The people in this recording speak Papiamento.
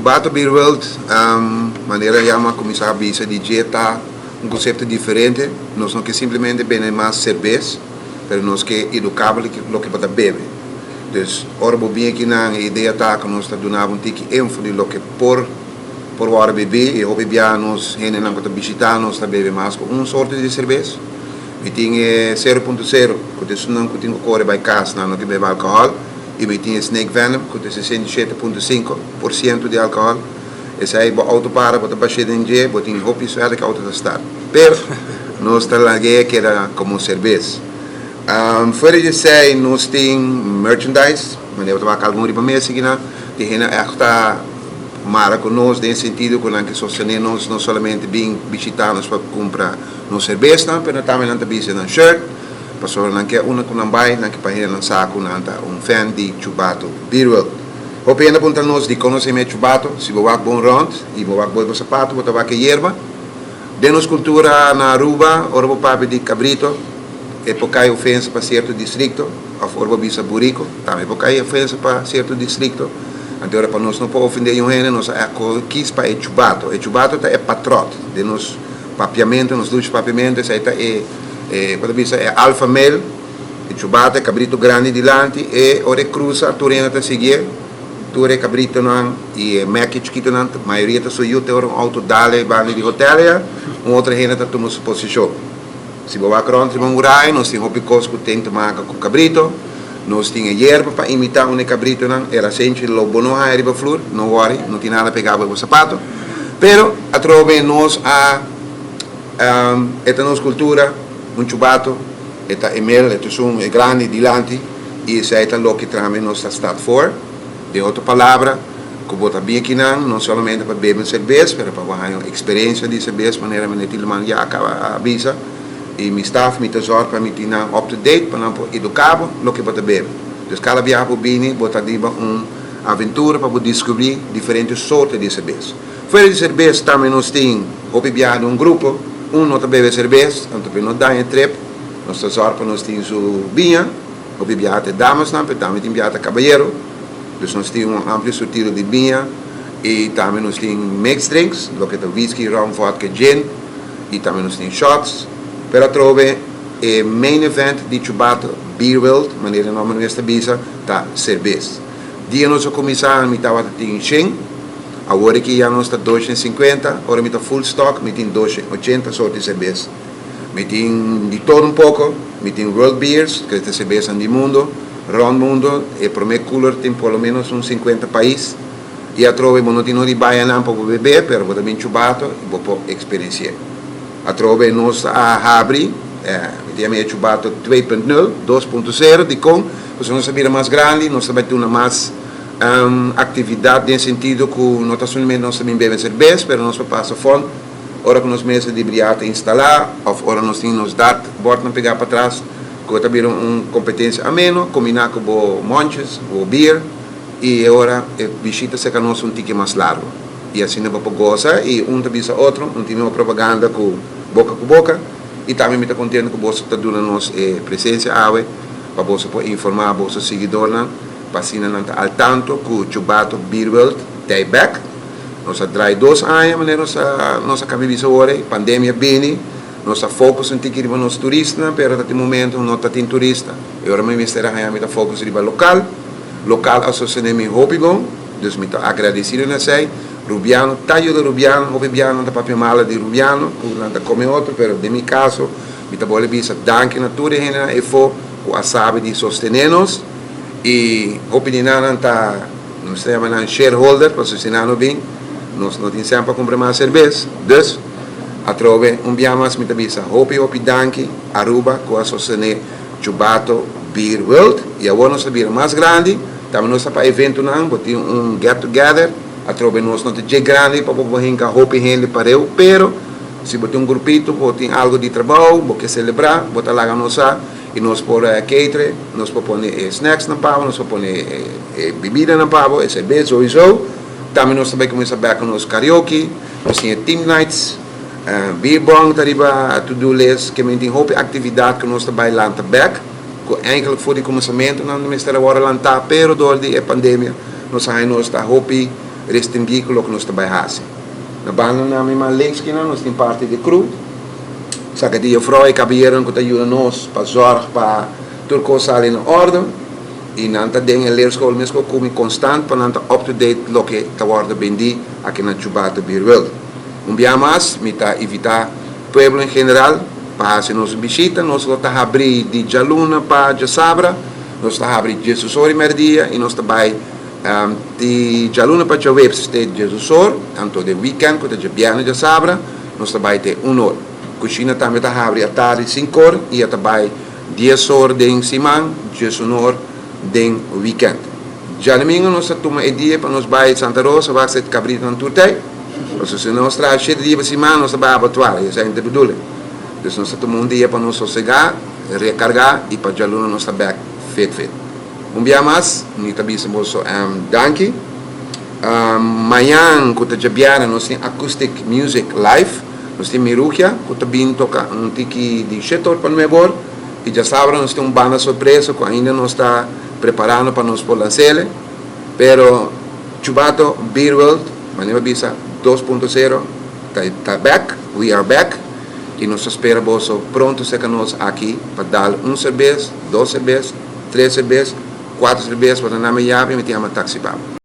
Bato Beer World, manera ya mi a kuminsá bisa di dje, ta un konsepto diferente. Nos no ke simplemente bende mas serbes, pero nos ke eduká bo loke bo ta bebe. Dus ora bo bin akinan, e idea ta ku nos ta duna bo un tiki info di loke por wòrdu bebí i hopi bia nos hendenan ku ta bishitá nos ta bebe mas ku un sorto di serbes. Mi tin e 0.0 ku ta esunnan ku tin ku kore bai kas, nan no ke bebe alkohòl. I mi tin e Snake Venom ku ta 67.5% di alkohòl. Esei bo outo para, bo ta bash'é den dje, bo tin hopi suerte ku outo ta start. Pero nos ta lag'é keda komo serbes. Fuera di esei nos tin merchandise, manera bo ta wak algun riba mesa akinan. Tin hende ègt ta mara ku nos den e sentido ku nan ke sostené nos, no solamente bin bishitá nos pa kumpra nos serbesnan, pero tambe nan ta bisti nan shirt. Pasobra nan ke unda ku nan bai, nan ke pa hende nan sa ku nan ta un fan di Chubato Beer World. Hopi hende a puntra nos dikon nos yama e Chubato. Si bo wak bon rònt i bo wak boi bo sapato, bo ta wak e yerba. Den nos kultura na Aruba, ora bo papia di kabrito, e por kai ofensa pa sierto distrikto, òf ora bo bisa buriko, tambe por kai ofensa pa sierto distrikto. Anto ora pa nos no por ofendé un hende, nos a kis pa e Chubato. E Chubato ta e patròt den nos papiamento, nos dushi papiamento, esei ta e. E por ta bisa e alfa male, e chubata, e cabrito grandi dilanti, e ora e cruza tur hende ta siguié, tur e cabritonan y e mekkie chikitonan, mayoria ta su yu te ora un auto dal e banda di hotel ya, un otro hende ta tuma su posicion. Si bo wak rond riba un muraya nos tin hopi cos cu tin te maka cu cabrito, nos tin e yerba pa imita un e cabritonan, e rasenchi lo bo no haya riba flur, no worry, no tin nada pega bo e bo sapato, pero atrobe nos a. E ta nos cultura, un chubato, e ta e mel, e ta esun e grandi dilanti y esey ta loke trame nos ta start for. Den otro palabra, cu bo ta bin akinan no solamente pa bebe un cerbes, pero pa bo haña un experiencia di cerbes manera meneer Tieleman ya a caba a bisa. Y mi staff mi ta zorg pa mi tin nan up to date pa nan por educa bo loke bo ta bebe. Dus cada biaha bo bini bo ta riba un aventura pa bo descubri diferente sorto di cerbes. Fuera di serbes tambe nos tin hopi biaha den un grupo, un no ta bebe serbes, anto pa e no daña e trip, nos ta zòrg pa nos tin su biña, hopi biaha ta e damasnan, pero tambe tin biaha ta kabayero, dus nos tin un amplio surtido di biña i tambe nos tin mixed drinks, loke ta whisky, rum, vodka, gin i tambe nos tin shots, pero atrobe e main event di Chubato Beer World, manera e nòmber mes ta bisa, ta serbes. Dia nos a kuminsá mi tabata tin shen. Awor aki ya nos ta 250, ora mi ta full stock mi tin 280 soort di serbes. Mi tin di todo un poco, mi tin world beers, cu ta cerbesanan di mundo, rond mundo, e prome cooler tin por lo menos un 50 pais. Y atrobe bo no tin no di bay anan pa bo bebe, pero bo ta bin Chubato y bo por experienci'e. Atrobe nos a habri, mi ta yama e Chubato 2.0, 2.0, dicon? Pasobra nos a bira mas grandi, nos ta bay tuna mas Actividad den sentido cu no ta solamente nos ta bin bebe cerbes, pero nos por pasa fon ora cu nos mesa di briar ta instala of ora nos tin nos dart bordnan pega patras cu ta bira un competencia ameno combina cu bo monches, bo bier y e ora e bishita cerca nos un tiki mas largo y asina bo por goza y un ta bisa otro, un tin mihor propaganda cu boca cu boca y tambe mi ta contento cu boso ta duna nos e presencia awe pa boso por informa boso siguidornan. Pa asina nan ta al tanto ku Chubato Beerworld t'ei bek. Nos a drai dos aña manera nos a nos a kaba bisa ora ei pandemia bini, nos a focus un tiki riba nos turistanan pero ta tin momento no ta tin turista. E ora mi mester a haña mi ta focus riba lokal. Lokal a sostene mi hopi bon, dus mi ta agradecido na esei. Rubiano ta yuda Rubiano, hopi biaha nan ta papia malo di Rubiano ku nan ta kome otro pero den mi kaso mi ta bole bisa danki na tur e hendenan efo ku a sabi di sostene nos. Y hopi di nan nan ta, nos ta yama nan shareholder, pasobra si nan no bin, nos no tin sèn pa kumpra mas serbes. Dus, atrobe un bia mas mi ta bisa hopi hopi danki Aruba ku a sostené Chubato Beer World. Y awor nos ta bira mas grandi, tambe nos ta pa eventonan, bo tin un get together, atrobe nos no ta dje grandi pa bo por hinka hopi hende pareu, pero si bo tin un grupito, bo tin algo di trabou, bo ke selebrá, bo ta laga nos sa. Y nos por catere, nos por pone e snacks nan pabo, nos por pone e bibida nan pabo, e cerbes sowieso. Tambe nos ta bay cuminsa bek cu nos karaoke, nos tin e team nights, beer bong ta riba to do list, ke men tin hopi actividad cu nos ta bay lanta bek, cu eigenlijk for di cuminsamento nan mester a worde lanta, pero door di e pandemia nos a haya nos ta hopi. restringí ku loke nos ta bai hasi. Na banda na mi man links kina nos tin parti di crew. Saka di juffrouw i kabayeronan ku ta yuda nos pa zorg pa tur kos sali na orde. I nan ta den e leerschool mes ku kumi konstant pa nan ta up to date loke ta wòrdu bendí aki na Chubato Beer World. Un bia mas mi ta invitá pueblo en general pa hasi nos un bishita. Nos lo ta habrí di djaluna pa djasabra. Nos ta habri diesusor i mèrdia i nos ta bai di djaluna pa djaweps te diesusor. Anto den wikènt ku ta djabièrnè djasabra nos ta bai te un or. Kushina tambe ta habri atardi sinkor i a ta bai 10 or den siman, 11 or den wikènt. Djadumingu nos ta tuma e dia pa nos bai Santa Rosa wak si kabritonan tur t'ei. Pasobra si nos traha 7 dia pa siman, nos ta bai abattoir, esei no ta bedoeling. Dus nos ta tuma un dia pa nos sosegá, rekargá i pa djaluna nos ta bèk fit fit. Un bia mas, mi ta bisa boso danki. Mañan ku ta djabièrnè nos tin acoustic music live. Nos tin Mirugia ku ta bin toka un tiki di 7 or pa 9 or. I djasabra nos tin un banda sorpresa ku ainda nos ta preparando pa nos por lans'é. Pero Chubato Beer World, manera bisa 2.0, ta back, we are back. I nos ta spera boso pronto serka nos aki pa dal un serbes, dos serbes, tres serbes, kuater serbes, pa nan yabi, mi ta yama taxi pa.